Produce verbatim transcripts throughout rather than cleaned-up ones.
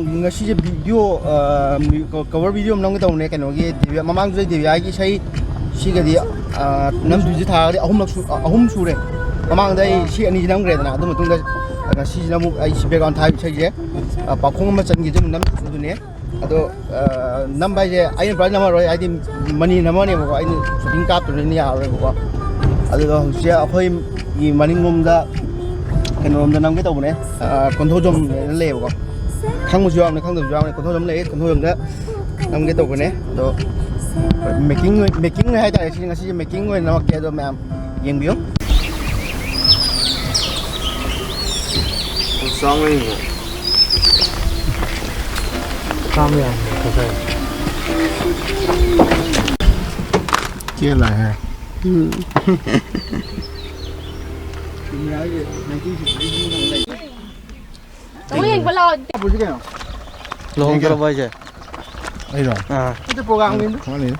ꯉꯁꯤꯁꯦ ꯚꯤꯗꯤꯑꯣ, ꯑ, ꯃ꯭ꯌꯨ-, ꯀ-, ꯀꯚꯔ ꯚꯤꯗꯤꯑꯣ ꯑꯃ ꯅꯝꯒꯦ ꯇꯧꯕꯅꯦ, ꯀꯩꯅꯣꯒꯤ ꯗꯦꯕꯤꯌꯥ, ꯃꯃꯥꯡꯗꯁꯨ ꯑꯩ ꯗꯦꯕꯤꯌꯥꯒꯤ ꯏꯁꯩ ꯁꯤꯒꯗꯤ, ꯑ, ꯅꯝꯗ꯭ꯔꯤꯁꯦ ꯊꯥꯔꯒꯗꯤ ꯑꯍꯨꯝꯂꯛ ꯁꯨ-, ꯑ, ꯑꯍꯨꯝ ꯁꯨꯔꯦ꯫ ꯃꯃꯥꯡꯗ ꯑꯩ ꯁꯤ ꯑꯅꯤꯁꯤ ꯅꯝꯈ꯭ꯔꯦꯗꯅ, ꯑꯗꯨ ꯃꯇꯨꯡꯗ ꯉꯁꯤꯁꯤꯅ ꯑꯃꯨꯛ ꯑꯩ ꯁꯤ ꯕꯦꯛꯒ꯭ꯔꯥꯎꯟ ꯊꯥꯕ ꯏꯁꯩꯁꯦ, ꯑ, ꯄꯥꯎꯈꯣꯡ ꯑꯃ ꯆꯟꯈꯤꯁꯦ ꯑꯃꯨꯛ ꯅꯝꯗꯣꯏꯅꯦ꯫ ꯑꯗꯣ, ꯑ, ꯅꯝꯕ ꯍꯥꯏꯁꯦ ꯑꯩꯅ ꯄꯨꯔꯥ ꯅꯝꯃꯔꯣꯏ, ꯍꯥꯏꯗꯤ ꯃꯅꯤ ꯅꯝꯃꯅꯦꯕꯀꯣ, ꯑꯩꯅ ꯁꯨꯇꯤꯡ ꯀꯥꯞꯇꯣꯏꯅꯤꯅ ꯌꯥꯔꯔꯣꯏꯕꯀꯣ꯫ ꯑꯗꯨꯒ ꯍꯧꯖꯤꯛꯁꯦ ꯑꯩꯈꯣꯏꯒꯤ ꯃꯅꯤꯡꯂꯣꯝꯗ ꯀꯩꯅꯣꯔꯣꯝꯗ ꯅꯝꯒꯦ ꯇꯧꯕꯅꯦ, ꯑ, ꯀꯣꯟꯊꯧꯖꯝ ꯂꯩꯌꯦꯕꯀꯣ꯫ ꯈꯪꯕꯁꯨ ꯌꯥꯎꯕꯅꯦ, ꯈꯪꯗꯕꯁꯨ ꯌꯥꯎꯕꯅꯦ꯫ ꯀꯣꯟꯊꯧꯖꯝ ꯂꯩꯌꯦ, ꯀꯣꯟꯊꯧꯖꯝꯗ ꯅꯝꯒꯦ ꯇꯧꯕꯅꯦ꯫ ꯑꯗꯣ ꯃꯦꯀꯤꯡ ꯑꯣꯏ-, ꯃꯦꯀꯤꯡ ꯍꯥꯏꯇꯥꯔꯦ, ꯁꯤ ꯉꯁꯤꯁꯦ ꯃꯦꯀꯤꯡ ꯑꯣꯏꯅ ꯅꯝꯃꯛꯀꯦ꯫ ꯑꯗꯣ ꯃꯌꯥꯝ ꯌꯦꯡꯕꯤꯌꯨ꯫ ꯆꯥꯝꯃ ꯌꯥꯝ ꯐꯖꯩ꯫ ꯆꯦꯜꯂꯦꯍꯦ꯫ ꯎꯝ꯫ ꯆꯪꯉꯨ ꯌꯦꯡꯕ ꯂꯥꯛꯑꯣ꯫ ꯄꯨꯁꯤ ꯀꯩꯅꯣ? ꯂꯨꯍꯣꯡꯗꯣꯔꯕꯣ ꯍꯥꯏꯁꯦ? ꯑꯩꯔꯣ? ꯑꯥ꯫ ꯑꯗꯨ ꯄ꯭ꯔꯣꯒꯥꯝꯒꯤꯅꯤ꯫ ꯈꯪꯉꯝꯅꯤ꯫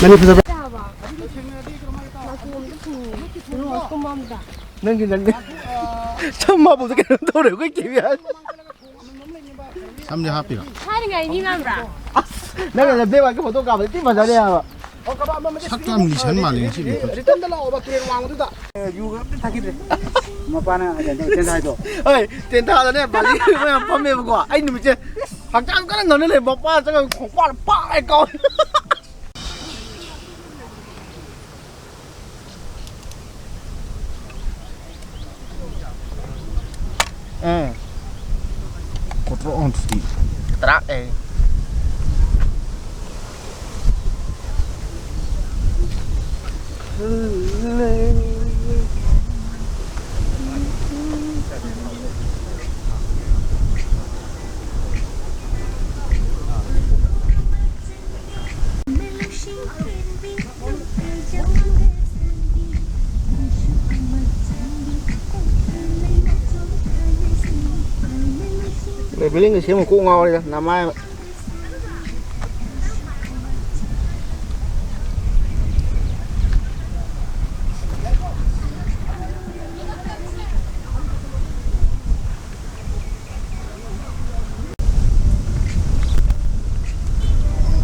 ꯅꯪꯗꯤ ꯐꯖꯕ꯭ꯔꯥ? ꯅꯪꯒꯤ, ꯅꯪꯒꯤ ꯁꯝ ꯍꯥꯞꯄꯗ ꯀꯩꯅꯣ ꯇꯧꯔꯦ ꯑꯩꯈꯣꯏ ꯀꯦꯕꯤ ꯍꯥꯏ꯫ ꯁꯝꯁꯦ ꯍꯥꯞꯄꯤꯔꯣ? ꯊꯥꯏꯅꯉꯥꯏ ꯃꯤ ꯃꯥꯟꯕ꯭ꯔꯥ? ꯑꯁ, ꯅꯪꯅ ꯂꯝꯖꯦꯜ ꯋꯥꯡꯒꯤ ꯐꯣꯇꯣ ꯀꯥꯞꯄꯗ ꯊꯤ ꯐꯖꯅꯤ ꯍꯥꯏꯕ꯫ ꯁꯛ ꯌꯥꯝ ꯂꯤꯁꯟ ꯃꯥꯜꯂꯦ ꯉꯁꯤꯗꯤ꯫ ꯔꯤꯇꯟꯗ ꯂꯥꯛꯑꯣꯕ, ꯇ꯭ꯔꯦꯟ ꯋꯥꯡꯃꯗꯨꯗ꯫ ꯌꯨꯒ ꯑꯝꯇ ꯊꯛꯈꯤꯗ꯭ꯔꯦ꯫ ꯃꯄꯥꯅ ꯇꯦꯟꯊꯥ ꯍꯥꯏꯗꯣ꯫ ꯍꯣꯏ, ꯇꯦꯟꯊꯥꯗꯅꯦ ꯕꯥꯂꯤ ꯃꯌꯥꯝ ꯐꯝꯃꯦꯕꯀꯣ꯫ ꯑꯩ ꯅꯨꯃꯤꯠꯁꯦ ꯍꯛꯆꯥꯡ ꯀꯟꯅ ꯉꯝꯅ ꯂꯩ, ꯃꯄꯥ ꯆꯪꯉꯒ ꯈꯣꯡꯄꯥꯛ ꯄꯥꯛ ꯍꯦꯛ ꯀꯥꯎ꯫ ꯎꯝ꯫ ꯀꯣꯇ꯭ꯔꯣꯛ ꯑꯃ ꯊꯨꯗꯦꯛꯏ꯫ ꯇ꯭ꯔꯥꯛ ꯑꯦ꯫ ꯕꯤꯜꯗꯤꯡꯒ ꯁꯦꯝꯃ ꯀꯣꯛ ꯉꯥꯎꯔꯦꯗ ꯅꯃꯥꯏ꯫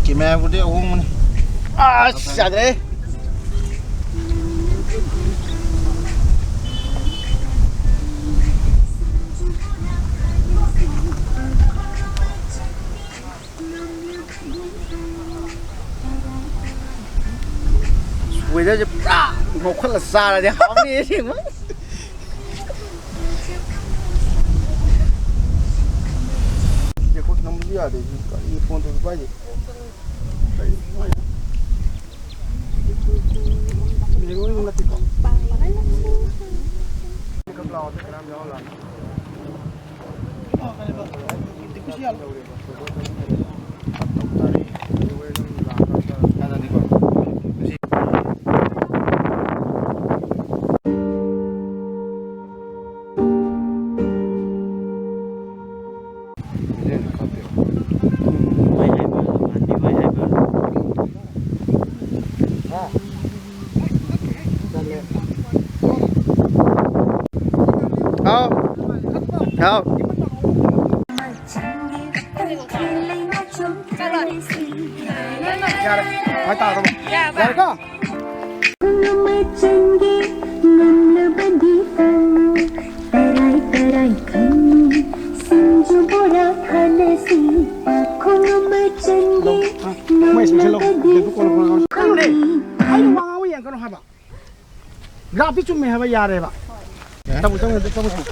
ꯀꯦꯃꯦꯔꯥꯕꯨꯗꯤ ꯑꯍꯣꯡꯕꯅꯤ꯫ ꯑꯁ ꯌꯥꯗ꯭ꯔꯦ꯫ ꯋꯦꯗꯔꯁꯦ ꯄꯨꯔꯥ ꯉꯧꯈꯠꯂ ꯆꯥꯔꯗꯤ ꯍꯥꯎꯅꯤ ꯑꯁꯦꯡꯕ꯫ ꯔꯦꯀꯣꯔꯗ ꯅꯝꯕꯁꯨ ꯌꯥꯗꯦ ꯁꯤ ꯀꯔꯤ ꯐꯣꯟ ꯇꯧꯕ ꯄꯥꯏꯁꯦ꯫ ꯍꯥꯎ꯫ ꯍꯥꯎ꯫ ꯌꯥꯔꯦ꯫ ꯃꯥꯏ ꯇꯥꯔꯕꯣ? ꯌꯥꯔꯕ? ꯌꯥꯔꯦꯀꯣ? ꯇꯔꯥꯏ ꯇꯔꯥꯏ ꯈꯪꯉꯤ ꯁꯤꯡꯖꯨ ꯕꯣꯔꯥ ꯈꯥꯟꯅꯁꯤ꯫ ꯄꯥꯈꯣꯡ ꯑꯃ ꯆꯟꯒꯦ ꯂꯧ꯫ ꯑ, ꯃꯣꯏ ꯁꯤꯡꯁꯦ ꯂꯧ꯫ ꯅꯝꯕꯗꯤ ꯀꯩꯅꯣ ꯀꯣꯟꯅ ꯀꯣꯟꯅ ꯀꯣꯟꯅ꯫ ꯈꯪꯗꯦ꯫ ꯑꯩꯅ ꯋꯥ ꯉꯥꯡꯕ ꯌꯦꯡꯉꯛꯀꯅꯣ ꯍꯥꯏꯕ꯫ ꯒ꯭ꯔꯥꯐꯇꯤ ꯆꯨꯝꯃꯦ ꯍꯥꯏꯕ ꯌꯥꯔꯦꯕ꯫ ꯌꯥꯔꯦ꯫ ꯆꯪꯉꯨ, ꯆꯪꯉꯨ, ꯆꯪꯉꯨ, ꯆꯪꯉꯨ꯫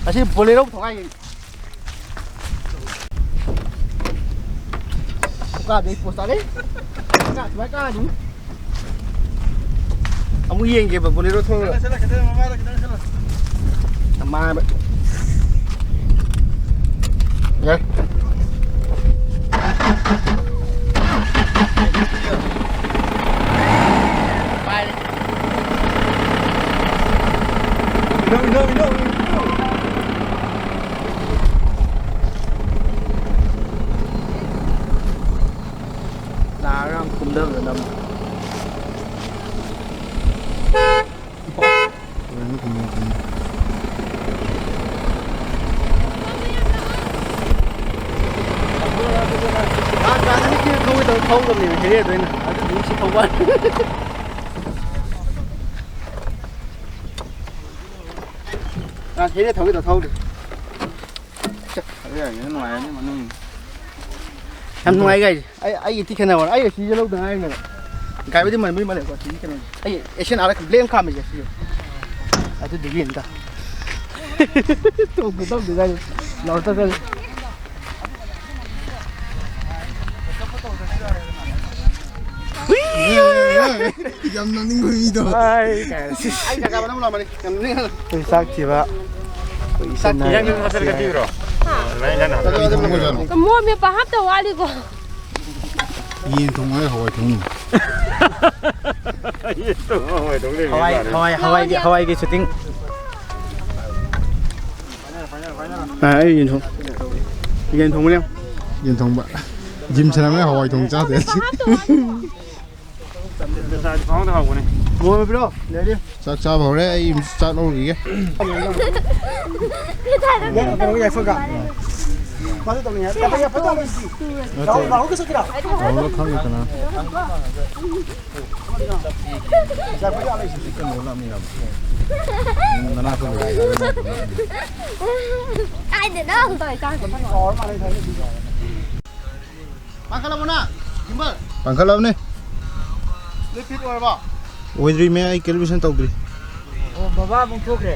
ꯑꯁꯤ ꯕꯣꯂꯦꯔꯣ ꯊꯣꯡꯒꯥꯏꯒꯤ꯫ ꯀꯥꯗꯩ ꯄꯣꯁ ꯇꯥꯔꯦ꯫ ꯀꯥ, ꯁꯨꯃꯥꯏ ꯀꯥꯅꯤ꯫ ꯑꯃꯨꯛ ꯌꯦꯡꯒꯦꯕ ꯕꯣꯂꯦꯔꯣ ꯊꯣꯡ꯫ ꯆꯠꯂꯣ, ꯆꯠꯂꯣ, ꯈꯤꯇꯪ ꯃꯃꯥꯏꯗ ꯈꯤꯇꯪ ꯆꯠꯂꯣ꯫ ꯃꯃꯥꯏꯗ꯫ ꯌꯥꯔꯦ꯫ ꯏꯅꯧ, ꯏꯅꯧ, ꯏꯅꯧ, ꯏꯅꯧ꯫ ꯊꯧꯒꯗꯕꯅꯦꯕ ꯍꯦꯔꯦꯗ ꯑꯣꯏꯅ, ꯑꯗꯨꯗꯨꯒꯤ ꯁꯤ ꯊꯧꯕ꯫ ꯑ, ꯍꯦꯔꯦ ꯊꯧꯒꯦ ꯇꯧ ꯊꯧꯗꯦ꯫ ꯌꯥꯝ ꯅꯨꯡꯉꯥꯏ ꯒꯥꯔꯤꯁꯦ꯫ ꯑꯩ, ꯑꯩꯒꯤ ꯇꯤ ꯈꯦꯠꯅꯕ꯫ ꯑꯩ ꯑꯦ ꯁꯤꯁꯦ ꯂꯧꯗ ꯉꯥꯏꯔꯤꯅꯦꯕ꯫ ꯒꯥꯔꯤꯕꯨꯗꯤ ꯃꯟꯕꯨꯗꯤ ꯃꯜꯂꯦꯀꯣ, ꯑꯦ ꯁꯤꯒꯤ ꯀꯩꯅꯣꯁꯦ꯫ ꯑꯩ ꯑꯦꯁ ꯑꯦꯟ ꯑꯥꯔ ꯕ꯭ꯂꯦꯛ ꯑꯃ ꯈꯥꯝꯃꯤꯁꯦ ꯁꯤꯁꯦ꯫ ꯑꯗꯨꯗꯨꯒꯤ ꯑꯝꯇ꯫ ꯇꯧꯗꯦ, ꯇꯧꯗꯦ ꯒꯥꯔꯤ꯫ ꯂꯥꯎ ꯆꯠꯈ꯭ꯔꯦ꯫ ꯌꯥꯝ ꯅꯣꯛꯅꯤꯡꯕ ꯃꯤꯗꯣ꯫ ꯑꯩ ꯀꯥꯏꯅ꯫ ꯑꯩ ꯆꯥꯛ ꯆꯥꯕ ꯅꯪ ꯂꯥꯛꯃꯅꯤ꯫ ꯌꯥꯝ ꯅꯣꯛꯅꯤꯡꯉꯦ꯫ ꯑꯩꯈꯣꯏ ꯆꯥꯛ ꯊꯤꯕ꯫ ꯑꯩꯈꯣꯏ ꯏꯆꯟ ꯏꯟꯖꯥꯡ ꯅꯥꯏꯕ꯫ ꯃꯊꯦꯜ ꯀꯔꯤ ꯄꯤꯕ꯭ꯔꯣ? ꯂꯥꯏ ꯏꯟꯖꯥꯡ ꯍꯥꯞꯄꯤ꯫ ꯀꯔꯤ ꯊꯣꯡꯕ ꯑꯣꯏꯖꯥꯠꯅꯣ? ꯃꯣꯔꯣꯛ ꯃꯦꯠꯄ ꯍꯥꯞꯇ ꯋꯥꯠꯂꯤꯀꯣ꯫ ꯌꯦꯟ ꯊꯣꯡꯉꯦ, ꯍꯋꯥꯏ ꯊꯣꯡꯉꯦ꯫ ꯌꯦꯟ ꯊꯣꯡꯉꯦ, ꯍꯋꯥꯏ ꯊꯣꯡ ꯂꯩꯔꯝꯃꯦ ꯍꯋꯥꯏ, ꯃꯥꯅꯦ꯫ ꯍꯋꯥꯏ, ꯍꯋꯥꯏꯒꯤ, ꯍꯋꯥꯏꯒꯤ ꯁꯨꯇꯤꯡ꯫ ꯑ, ꯑꯩ ꯌꯦꯟ ꯊꯣꯡ-, ꯌꯦꯟ ꯊꯣꯡꯕꯅꯦ꯫ ꯌꯦꯟ ꯊꯣꯡꯕ꯫ ꯖꯤꯝ ꯁꯥꯟꯅꯕꯅꯦ, ꯍꯋꯥꯏ ꯊꯣꯡ ꯆꯥꯗꯦ꯫ ꯃꯣꯔꯣꯛ ꯄꯤꯔꯛꯑꯣ, ꯂꯩꯔꯤ꯫ ꯆꯥꯛ ꯆꯥꯕ ꯍꯧꯔꯦ, ꯑꯩ ꯆꯥꯛ ꯂꯧꯔꯨꯈꯤꯒꯦ꯫ ꯀꯩꯅꯣꯒꯤ ꯌꯥꯏꯐꯒ꯫ ꯃꯥꯁꯨ ꯇꯧꯅꯤꯡꯉꯦ꯫ ꯅꯠꯇꯦ꯫ ꯔꯥꯍꯨꯜ, ꯔꯥꯍꯨꯜꯒ ꯆꯠꯀꯦꯔꯥ? ꯔꯥꯍꯨꯜꯒ ꯈꯪꯗꯦ ꯀꯅꯥ꯫ ꯌꯥꯏꯐꯒ ꯂꯥꯛꯃꯤꯟꯅꯕ꯫ ꯅꯅꯥꯛꯇ ꯂꯩꯔꯤ꯫ ꯀꯥꯏꯗꯅꯣ? ꯄꯥꯡꯈꯠꯂꯕꯣ ꯅꯪ? ꯒꯤꯝꯕꯜ? ꯄꯥꯡꯈꯠꯂꯕꯅꯦ꯫ ꯅꯣꯏ ꯐꯤꯠ ꯑꯣꯏꯔꯕꯣ? ꯑꯣꯏꯗ꯭ꯔꯤꯃꯦ, ꯑꯩ ꯀꯦꯂꯤꯕ꯭ꯔꯦꯁꯟ ꯇꯧꯗ꯭ꯔꯤ꯫ ꯑꯣ, ꯕꯕꯥ ꯑꯃꯨꯛ ꯊꯣꯛꯈ꯭ꯔꯦ꯫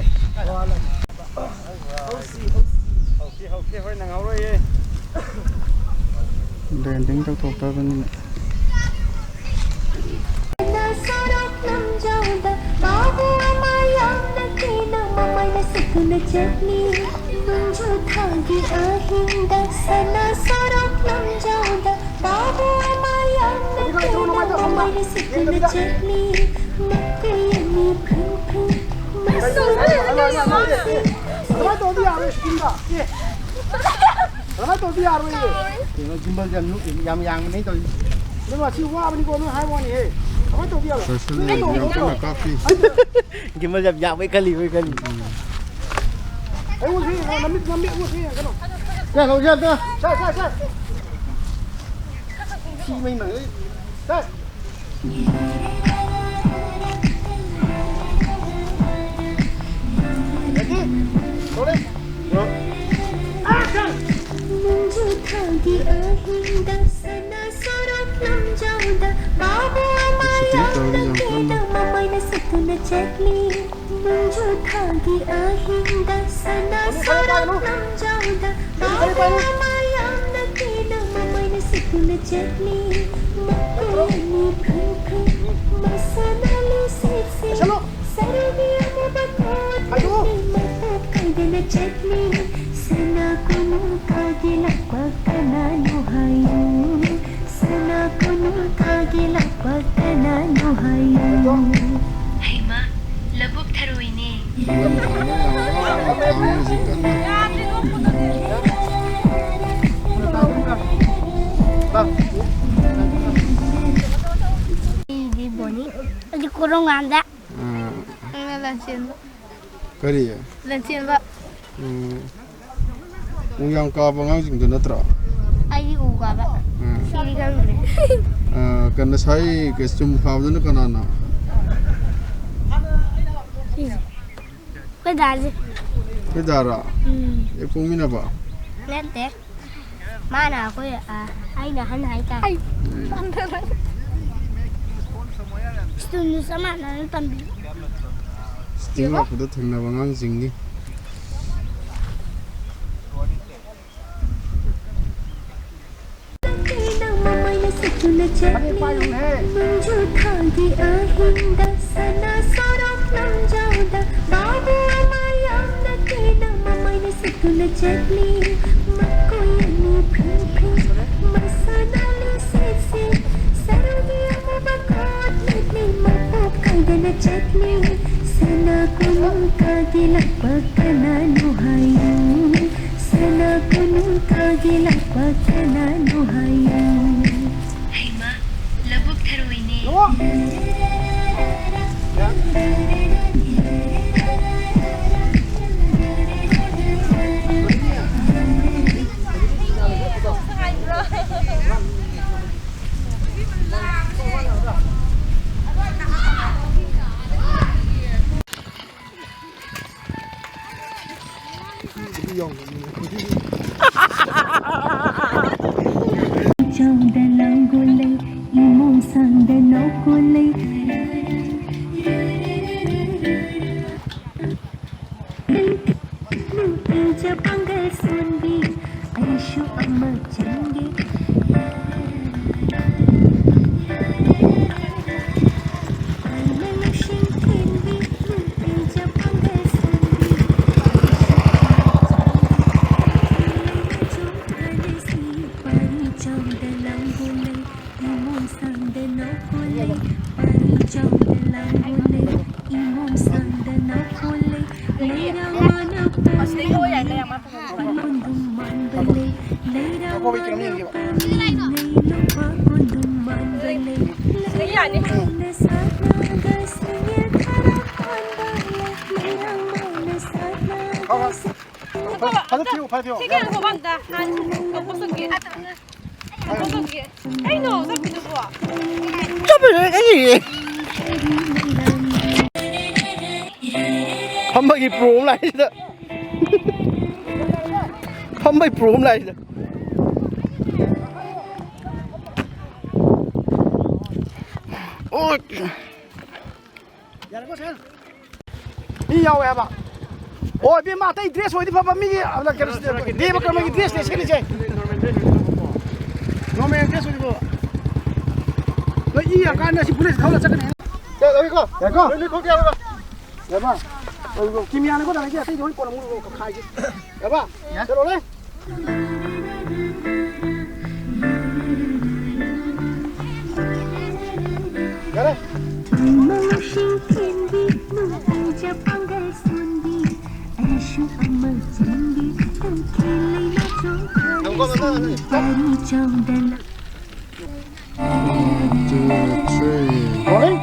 ꯍꯧꯁꯤ, ꯍꯧꯁꯤ꯫ ꯍꯧꯁꯤ, ꯍꯧꯁꯤ, ꯍꯣꯏ, ꯅꯪꯍꯧꯔꯣꯏꯌꯦ꯫ ꯂꯦꯟꯗꯤꯡ ꯇꯧꯊꯣꯛꯇꯕꯅꯤꯅ꯫ ꯁꯣꯔꯣꯛ ꯂꯝꯖꯥꯎꯗ ꯕꯥꯕꯨ ꯑꯃ ꯌꯥꯝꯅ ꯊꯤꯅ ꯃꯃꯥꯏꯅ ꯁꯤꯠꯇꯨꯅ ꯆꯠꯂꯤ꯫ ꯅꯣꯡꯖꯨ ꯊꯥꯒꯤ ꯑꯍꯤꯡꯗ ꯁꯅꯥ ꯁꯣꯔꯣꯛ ꯂꯝꯖꯥꯎꯗ ꯕꯥꯕꯨ ꯑꯃ ꯌꯥꯝꯅ ꯊꯤꯅ ꯃꯃꯥꯏꯅ ꯁꯤꯠꯇꯨꯅ ꯆꯠꯂꯤ꯫ ꯃꯀꯩ ꯑꯅꯤ ꯐ꯭ꯔꯨ ꯐ꯭ꯔꯨ ꯃꯁꯥ ꯑꯗꯨꯃꯥꯏꯅ ꯇꯧꯔꯗꯤ ꯌꯥꯔꯣꯏ, ꯁꯤꯗ꯫ ꯑꯦ, ꯑꯗꯨꯃꯥꯏꯅ ꯇꯧꯔꯗꯤ ꯌꯥꯔꯣꯏꯌꯦ꯫ ꯀꯩꯅꯣ, ꯒꯤꯝꯕꯜꯁꯦ ꯌꯥꯝ ꯅꯨ-, ꯌꯥꯝ ꯌꯥꯡꯕꯅꯦ ꯇꯧꯔꯤꯁꯦ꯫ ꯀꯩꯅꯣ, ꯑꯁꯤ ꯋꯥꯕꯅꯤꯀꯣ, ꯅꯣꯏ ꯍꯥꯏꯕ ꯋꯥꯅꯤ, ꯍꯦ꯫ ꯀꯃꯥꯏꯅ ꯇꯧꯗꯤ ꯌꯥꯔꯣꯏ? ꯁꯣꯏꯁꯜꯂꯦ, ꯌꯥꯝ ꯀꯟꯅ ꯀꯥꯞꯄꯤ꯫ ꯒꯤꯃꯜ ꯌꯥꯝ ꯌꯥꯝꯃꯦ ꯈꯜꯂꯤ, ꯃꯣꯏ ꯈꯜꯂꯤ꯫ ꯑꯩꯉꯣꯟꯗꯁꯨ ꯌꯦꯡꯉꯣ, ꯅꯃꯤꯠ ꯅꯝꯃꯤ, ꯑꯩꯉꯣꯟꯗꯁꯨ ꯌꯦꯡꯉꯣ, ꯀꯩꯅꯣ꯫ ꯁꯦ, ꯂꯧꯖꯦ ꯑꯝꯇ꯫ ꯁꯦ, ꯁꯦ, ꯁꯦ꯫ ꯊꯤ ꯃꯩ ꯃꯩ꯫ ꯁꯦ꯫ Ready? Rolling. Action! ꯃꯣꯟꯖꯨ ꯊꯥꯒꯤ ꯑꯍꯤꯡꯗ ꯁꯅꯥ ꯁꯣꯔꯣꯛ ꯂꯝꯖꯥꯎꯗ ꯕꯥꯕꯨ ꯑꯃ ꯁꯨꯇꯤꯡ ꯇꯧꯔꯤ ꯌꯥꯝꯅ ꯌꯥꯝ ꯀꯟꯅ꯫ ꯀꯦꯅ ꯃꯃꯩꯅ ꯁꯦꯠꯇꯨꯅ ꯆꯠꯂꯤ꯫ ꯃꯣꯟꯖꯨ ꯊꯥꯒꯤ ꯑꯍꯤꯡꯗ ꯁꯅꯥ ꯁꯣꯔꯣꯛ ꯂꯝꯖꯥꯎꯗ ꯕꯥꯕꯨ ꯑꯃ ꯌꯥꯝꯅ ꯀꯦꯅ ꯃꯃꯩꯅ ꯁꯦꯠꯇꯨꯅ ꯆꯠꯂꯤ꯫ ꯃꯀꯣꯏ ꯑꯅꯤ ꯐ꯭ꯔꯤꯡ ꯐ꯭ꯔꯤꯡ, ꯃꯁꯥ ꯅꯥꯜꯂꯤ ꯁꯤꯠ ꯁꯤꯠ꯫ ꯁꯔꯨꯒꯤ ꯑꯃꯨꯕ ꯀꯣꯠ ꯂꯤꯠꯂꯤ, ꯃꯄꯣꯞ ꯀꯥꯏꯗꯅ ꯆꯠꯂꯤ꯫ ꯁꯅꯥ ꯀꯣꯅꯨꯡ ꯀꯥꯒꯦ ꯂꯥꯛꯄ ꯀꯅꯥꯅꯣ ꯍꯥꯏꯌꯨ? ꯁꯅꯥ ꯀꯣꯅꯨꯡ ꯀꯥꯒꯦ ꯂꯥꯛꯄ ꯀꯅꯥꯅꯣ ꯍꯥꯏꯌꯨ? ꯍꯩꯃꯥ, ꯂꯧꯕꯨꯛ ꯊꯔꯣꯏꯅꯦ꯫ ꯊꯥꯡꯅꯁꯤ ꯀꯟꯅ꯫ ꯑꯩꯗꯤ ꯕꯣꯅꯤ꯫ ꯑꯩꯗꯤ ꯀꯣꯔꯣꯉꯥꯟꯗ꯫ ꯑꯥ꯫ ꯑꯩꯅ ꯂꯟꯆꯦꯟꯕ꯫ ꯀꯔꯤ? ꯂꯟꯆꯦꯟꯕ꯫ ꯎꯝ꯫ ꯎ ꯌꯥꯝ ꯀꯥꯕ ꯑꯉꯥꯡꯁꯤꯡꯗꯨ ꯅꯠꯇ꯭ꯔꯣ? ꯑꯩꯗꯤ ꯎ ꯀꯥꯕ꯫ ꯎꯝ꯫ ꯁꯤꯗꯤ ꯈꯪꯗ꯭ꯔꯦ꯫ ꯑꯥ, ꯀ-, ꯉꯁꯥꯏ ꯀ-, ꯆꯨꯝ ꯐꯥꯕꯗꯨꯅ ꯀꯅꯥꯅꯣ? ꯁꯤꯁꯦ꯫ ꯑꯩꯈꯣꯏ ꯗꯥꯁꯦ꯫ ꯅꯣꯏ ꯗꯥꯔꯣ? ꯎꯝ꯫ ꯍꯦꯛ ꯄꯣꯛꯃꯤꯟꯅꯕ? ꯅꯠꯇꯦ꯫ ꯃꯥꯅ ꯑꯩꯈꯣꯏ, ꯑ, ꯑꯩꯅ ꯑꯍꯟ ꯍꯥꯏꯇꯥꯔꯦ꯫ ꯑꯩ ꯎꯝ꯫ ꯁ꯭ꯀꯨꯜꯗꯨ ꯆꯞ ꯃꯥꯟꯅꯅ ꯇꯝꯕꯤ꯫ ꯁ꯭ꯀꯨꯜ ꯂꯥꯛꯄꯗ ꯊꯦꯡꯅꯕ ꯑꯉꯥꯡꯁꯤꯡꯅꯤ꯫ ꯃꯣꯟꯖꯨ ꯊꯥꯒꯤ ꯑꯍꯤꯡꯗ ꯁꯅꯥ ꯁꯣꯔꯣꯛ ꯂꯝꯖꯥꯎꯗ ꯕꯥꯕꯨ ꯑꯃ ꯌꯥꯝꯅ ꯀꯦꯅ ꯃꯃꯩꯅ ꯁꯦꯠꯇꯨꯅ ꯆꯠꯂꯤ꯫ ꯃꯀꯣꯏ ꯑꯅꯤ ꯐ꯭ꯔꯤꯡ ꯐ꯭ꯔꯤꯡ, ꯃꯁꯥ ꯅꯥꯜꯂꯤ ꯁꯤꯠ ꯁꯤꯠ꯫ ꯁꯔꯨꯒꯤ ꯑꯃꯨꯕ ꯀꯣꯠ ꯂꯤꯠꯂꯤ, ꯃꯄꯣꯞ ꯀꯥꯏꯗꯅ ꯆꯠꯂꯤ꯫ ꯁꯅꯥ ꯀꯣꯅꯨꯡ ꯀꯥꯒꯦ ꯂꯥꯛꯄ ꯀꯅꯥꯅꯣ ꯍꯥꯏꯌꯨ? ꯁꯅꯥ ꯀꯣꯅꯨꯡ ꯀꯥꯒꯦ ꯂꯥꯛꯄ ꯀꯅꯥꯅꯣ ꯍꯥꯏꯌꯨ? ꯍꯩꯃꯥ, ꯆꯥꯎꯗ ꯂꯥꯡꯒꯣꯜ ꯂꯩ, ꯏꯃꯣꯁꯥꯡꯗ ꯅꯧꯀꯣꯜ ꯂꯩ꯫ ꯅꯨꯄꯤꯖ ꯄꯥꯡꯒꯜ ꯁꯣꯟꯕꯤ, ꯑꯩꯁꯨ ꯑꯃ ꯆꯪꯒꯦ꯫ ꯑꯩꯅ ꯂꯧꯁꯤꯡ ꯊꯤꯟꯕꯤ, ꯅꯨꯄꯤꯖ ꯄꯥꯡꯒꯜ ꯁꯣꯟꯕꯤ, ꯑꯩꯁꯨ ꯑꯃ ꯆꯪꯒꯦ꯫ ꯄꯥꯔꯤ ꯆꯥꯎꯗ ꯂꯥꯡꯒꯣꯜ ꯂꯩ, ꯏꯃꯣꯝ ꯁꯥꯡꯗ ꯅꯧꯀꯣꯜ ꯂꯩ, ꯄꯥꯔꯤ ꯆꯥꯎꯗ ꯂꯥꯡꯒꯣꯜ ꯂꯩ, ꯏꯃꯣꯝ ꯁꯥꯡꯗ ꯅꯧꯀꯣꯜ ꯂꯩ, ꯂꯩꯔꯥꯡ ꯃꯥꯅ ꯄꯥꯝꯂꯩ, ꯄꯥꯟꯒꯣꯟꯗꯨꯝ ꯃꯥꯟꯕ ꯂꯩ, ꯂꯩꯔꯥꯡ ꯃꯥꯅ ꯄꯥꯝꯂꯩ, ꯂꯩ ꯂꯨꯄꯥ ꯀꯣꯟꯗꯨꯝ ꯃꯥꯟꯕ ꯂꯩ, ꯂꯩꯔꯥꯡ ꯃꯥꯅ ꯁꯥꯠꯂꯒ ꯁꯤꯡꯉꯦꯜ ꯈꯔ ꯄꯥꯟꯕ ꯂꯩ, ꯂꯩꯔꯥꯡ ꯃꯥꯅ ꯁꯥꯠꯂꯒ ꯐꯖ ꯊꯤꯌꯨ, ꯐꯖ ꯊꯤꯌꯨ꯫ ꯁꯤ ꯀꯌꯥ ꯂꯧꯕ ꯑꯝꯇ? ꯍꯥꯟ ꯂꯧꯊꯣꯛꯀꯦ꯫ ꯂꯧꯊꯣꯛꯀꯦ꯫ ꯀꯩꯅꯣ ꯆꯠꯈꯤꯗꯨꯕꯣ? ꯆꯠꯄ ꯂꯣꯏ ꯀꯩ? ꯐꯝꯕꯒꯤ ꯄ꯭ꯔꯣꯕ꯭ꯂꯦꯝ ꯂꯥꯛꯏꯁꯤꯗ꯫ ꯐꯝꯕꯒꯤ ꯄ꯭ꯔꯣꯕ꯭ꯂꯦꯝ ꯂꯥꯛꯏꯁꯤꯗ꯫ ꯑꯣ꯫ ꯌꯥꯔꯦꯀꯣ, ꯁꯦ꯫ ꯃꯤ ꯌꯥꯎꯋꯦ ꯍꯥꯏꯕ꯫ ꯑꯣ, ꯏꯕꯦꯝꯃ, ꯑꯇꯩ ꯗ꯭ꯔꯦꯁ ꯑꯣꯏꯗꯤ ꯐꯕ, ꯃꯤꯒꯤ, ꯑ, ꯀꯩꯅꯣ, ꯗꯦꯕ ꯀꯔꯃꯒꯤ ꯗ꯭ꯔꯦꯁꯅꯦ ꯁꯦꯠꯂꯤꯁꯦ꯫ ꯅꯣꯔꯃꯦꯜ ꯗ꯭ꯔꯦꯁ ꯑꯣꯏꯗꯤ ꯐꯕ꯫ ꯅꯣꯏ ꯏ ꯌꯥꯝ ꯀꯥꯟꯗ ꯁꯤ ꯄꯨꯂꯤꯁ ꯊꯧꯔ ꯆꯠꯀꯅꯤ꯫ ꯌꯥꯔꯦꯀꯣ? ꯌꯥꯔꯦꯀꯣ? ꯅꯣꯏ ꯈꯣꯡ ꯀꯌꯥ ꯍꯥꯏꯕ? ꯌꯥꯔꯕ? ꯑꯣ, ꯀꯤꯃꯤꯌꯥꯅꯤꯀꯣ, ꯅꯪꯒꯤ ꯑꯇꯩꯗꯤ ꯍꯣꯏ ꯀꯣꯟꯅ ꯑꯃꯨꯛ ꯈꯥꯏꯒꯦ꯫ ꯌꯥꯔꯕ? ꯌꯥ꯫ ꯆꯠꯂꯣꯅꯦ꯫ ꯌꯥꯔꯦ꯫ ꯊꯣꯏꯃꯣ ꯂꯧꯁꯤꯡ ꯊꯤꯟꯕꯤ, ꯅꯨꯡꯇꯤꯖ ꯄꯥꯡꯒꯜ ꯁꯣꯟꯕꯤ, ꯑꯩꯁꯨ ꯑꯃ ꯆꯪꯒꯦ, ꯇꯪꯈꯤꯜ ꯂꯩꯃ ꯆꯣꯡꯊꯔꯁꯤ, ꯄꯥꯔꯤ ꯆꯥꯎꯗ ꯂꯥꯡ-, Rolling.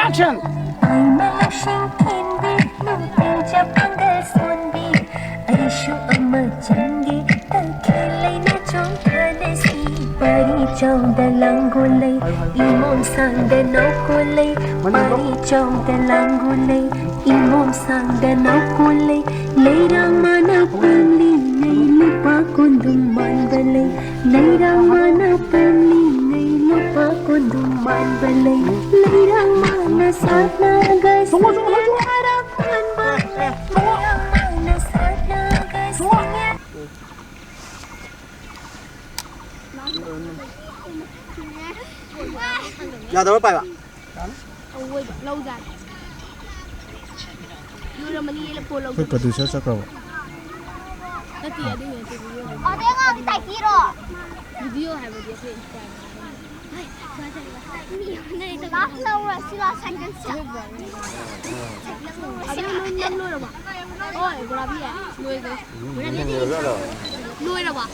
Action! ꯑꯩꯅ ꯂꯧꯁꯤꯡ ꯊꯤꯟꯕꯤ, ꯅꯨꯡꯇꯤꯡ ꯆꯞꯄꯪꯒ ꯁꯣꯟꯕꯤ, ꯑꯩꯁꯨ ꯑꯃ ꯆꯪꯒꯦ, ꯇꯈꯦꯜ ꯂꯩꯅ ꯆꯣꯡꯊꯅꯁꯤ꯫ ꯄꯥꯔꯤ ꯆꯥꯎꯗ ꯂꯥꯡꯒꯣꯜ ꯂꯩ, ꯏꯃꯣꯝ ꯁꯥꯡꯗ ꯅꯥꯎꯀꯣꯜ ꯂꯩ, ꯄꯥꯔꯤ ꯆꯥꯎꯗ ꯂꯥꯡꯒꯣꯜ ꯂꯩ, ꯏꯃꯣꯝ ꯁꯥꯡꯗ ꯅꯥꯎꯀꯣꯜ ꯂꯩ, ꯂꯩꯔꯥꯡ ꯃꯅꯥ ꯄꯥꯝꯂꯤꯉꯩ ꯂꯨꯄꯥ ꯀꯨꯟꯗꯨꯝ ꯃꯥꯟꯕ ꯂꯩ꯫ ꯂꯩꯔꯥꯡ ꯃꯅꯥ ꯄꯥꯝꯂꯤꯉꯩ ꯂꯨꯄꯥ ꯀꯨꯟꯗꯨꯝ ꯃꯥꯟꯕ ꯂꯩ꯫ ꯂꯩꯔꯥꯡ ꯃꯅꯥ ꯁꯥꯠꯂꯒ ꯁꯤꯡꯌꯥ ꯊꯔꯥ ꯄꯥꯟꯕ ꯂꯩ꯫ ꯂꯩꯔꯥꯡ ꯃꯅꯥ ꯁꯥꯠꯂꯒ ꯁꯤꯡꯌꯥ ꯌꯥꯗꯕ꯭ꯔꯣ ꯄꯥꯏꯕ? ꯑꯋꯣꯏꯕ ꯂꯧꯖꯥꯠꯅꯤ꯫ ꯌꯣꯜꯂꯝꯃꯅꯤ, ꯌꯦꯜꯂ ꯄꯣꯠ ꯂꯧꯖꯥꯠꯅꯤ꯫ ꯑꯩꯈꯣꯏ producer ꯆꯠꯈ꯭ꯔꯕꯣ? ꯅꯠꯇꯦ, ꯑꯗꯨꯒꯤ ꯅꯠꯇꯦ, video ꯍꯥꯏꯕ꯫ ꯚꯤꯗꯤꯑꯣ ꯍꯥꯏꯕꯗꯤ ꯑꯩꯈꯣꯏ Instagram꯫ ꯂꯥꯁ ꯂꯧꯔ ꯁꯤ ꯂꯥꯁ ꯁꯥꯏꯀꯜꯁꯦ꯫ ꯑꯗꯨ ꯅꯣꯏ ꯅꯝ ꯂꯣꯏꯔꯕꯣ? ꯍꯣꯏ, ꯒꯣꯂꯥꯕꯤ ꯌꯥꯏ꯫ ꯂꯣꯏꯈ꯭ꯔꯦ꯫ ꯂꯣꯏꯔꯕꯣ?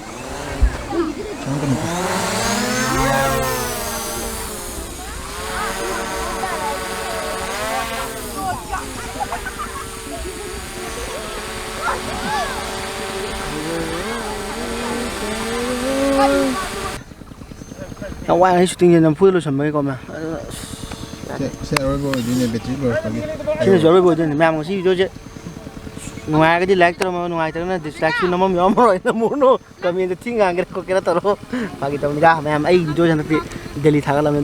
ꯌꯥꯝ ꯋꯥꯏ ꯉꯁꯤ shootingꯁꯦ ꯅꯝꯐꯨꯗ ꯂꯣꯏꯁꯟꯕꯒꯤꯀꯣ, ꯃꯌꯥꯝ꯫ ꯑꯗꯨꯅ, ꯑꯁ, ꯁꯦ, ꯁꯦ ꯑꯔꯣꯏꯕ ꯑꯣꯏꯗꯣꯏꯅꯦ, battery ꯂꯣꯏꯔꯛꯄꯒꯤ꯫ ꯁꯤꯅꯁꯨ ꯑꯔꯣꯏꯕ ꯑꯣꯏꯗꯣꯏꯅꯦ꯫ ꯃꯌꯥꯝ, ꯉꯁꯤ videoꯁꯦ ꯅꯨꯡꯉꯥꯏꯔꯒꯗꯤ like ꯇꯧꯔꯝꯃꯣ, ꯅꯨꯡꯉꯥꯏꯇ꯭ꯔꯒꯅ dislikeꯁꯨ ꯅꯝꯐꯝ ꯌꯥꯎꯔꯝꯃꯔꯣꯏ, ꯅꯝꯃꯨꯔꯅꯨ꯫ Commentꯇ ꯊꯤ ꯉꯥꯡꯒꯦꯔꯥ ꯈꯣꯠꯀꯦꯔꯥ ꯇꯧꯔꯣ꯫ ꯐꯥꯒꯤ ꯇꯧꯅꯤꯗ ꯃꯌꯥꯝ, ꯑꯩ videoꯁꯦ ꯍꯟꯗꯛꯇꯤ daily ꯊꯥꯒꯠꯂꯝꯃꯦ꯫